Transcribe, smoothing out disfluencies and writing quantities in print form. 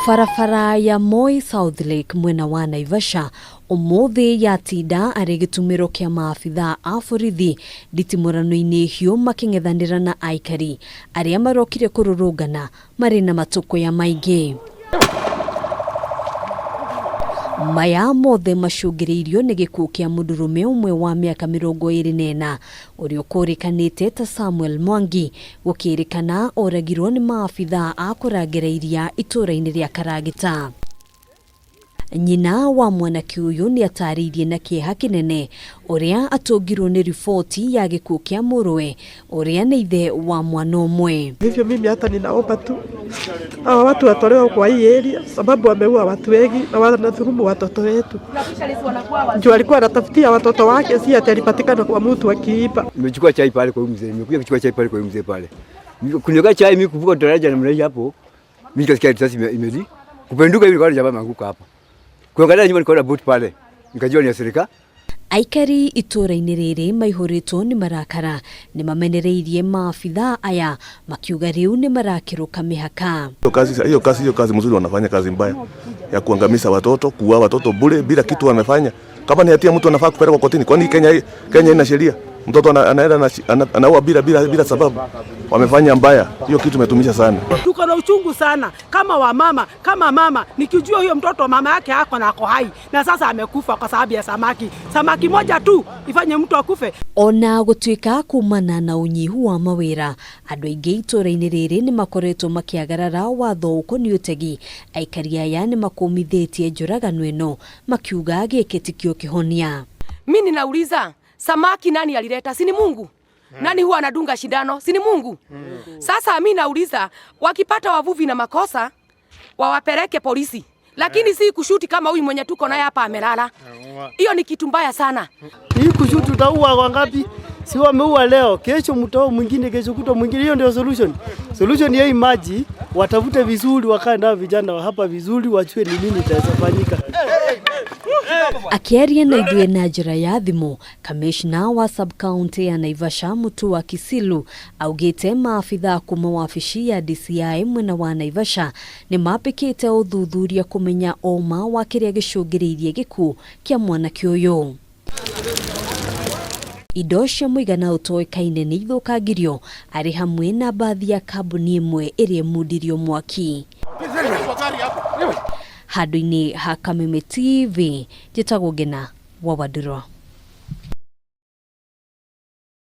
Barabara ya Moi South Lake mwena wa Naivasha ũmũthĩ yatinda arĩ gĩtumĩro kĩa maabithaa a borithi nditimũrano-inĩ hiũ makĩng'ethanĩra na aikari arĩa marokire kũrũrũngana marĩ na matũkũya maingĩ. Maya mothe macũngĩrĩirio nĩ gĩkuũ kĩa mũndũrũme ũmwe wa mĩaka 24 ũrĩa ũkũrĩkanĩte ta Samuel Mwangi, gũkĩrĩkana oragirwo nĩ maabithaa a kũrangĩra iria itũũra-inĩ rĩa Karagita. Nyina wa mwanake ũyũ nĩ atarĩirie na kĩeha kĩnene ũrĩa atũngirwo nĩ riboti ya gĩkuũ kĩa mũrũwe ũrĩa nĩ ithe wa mwana ũmwe. Hivyo mimi hata ninaomba tu hawa watu watolewe kwa hii area, sababu wameua watu wengi na wanadhulumu watoto wetu. Juu alikuwa anatafutia watoto wake, si ati alipatikana kwa mtu akiiba. Nimechukua chai pale kwa huyu mzee, nimekuja kuchukua chai pale kwa huyu mzee pale. Kunywa chai mimi kuvuka daraja namna hii hapo, mimi nikasikia risasi imeli kupenduka hivi, kwa jamaa ameanguka hapa. Kuangalia nyuma nikaona boot pale, nikajua ni ya serikali. Aikari itũũra-inĩ rĩrĩ maihũrĩtwo nĩ marakara nĩ mamenereirie maabithaa aya makiuga rĩu nĩ marakĩrũka mĩhaka. Hiyo kazi mzuri, wanafanya kazi mbaya ya kuangamiza watoto, kuua watoto bure bila kitu wamefanya. Kama ni hatia mtu anafaa kupelekwa kotini. Kwani Kenya ina sheria? Mtoto anaenda anaua bila sababu. Wamefanya mbaya. Hiyo kitu imetuumisha sana. Tuko na uchungu sana kama wamama, kama mama nikijua huyo mtoto mama yake ako na ako hai na sasa amekufa kwa sababu ya samaki. Samaki moja tu ifanye mtu akufe. Ona gũtuĩka kumana na ũnyihu wa mawĩra, andũ aingĩ itũũra-inĩ rĩrĩ nĩ makoretwo makĩagarara watho ũkoniĩ ũtegi. Aikari aya nĩ makũmithĩtie njũragano ĩno makiuga gĩkĩ tikĩo kĩhonia. Mi ninauliza, samaki nani alileta? Si ni Mungu? Nani huwa anadunga shindano? Si ni Mungu? Sasa mi nauliza, wakipata wavuvi na makosa wawapeleke polisi, lakini si kushuti kama huyu mwenye tuko naye hapa amelala. Hiyo ni kitu mbaya sana. Hii kushuti utaua wangapi? Si wameua leo, kesho mtaua mwingine, kesho kutwa mwingine. Hiyo ndio solution. Solution ya hii maji, watafute vizuri, wakae nao vijana wa hapa vizuri, wajue ni nini itaweza fanyika. Akĩaria na ithuĩ na njĩra ya thimũ, kamishna wa sub-county ya Naivasha Mutua Kisilu augĩte maabithaa kuma wabici ya DCI mwena wa Naivasha nĩ mambĩkĩte ũthuthuria kũmenya ũma wa kĩrĩa gĩcũngĩrĩirie gĩkuũ kĩa mwanake ũyũ. Indo cia mũigana ũtoĩkaine nĩ ithũkangirio arĩ hamwe na mbathi ya kambuni ĩmwe ĩrĩa ĩmundirio mwaki. Handũ-inĩ ha Kameme TV, njĩtagwo Ngena wa Wandũrwa.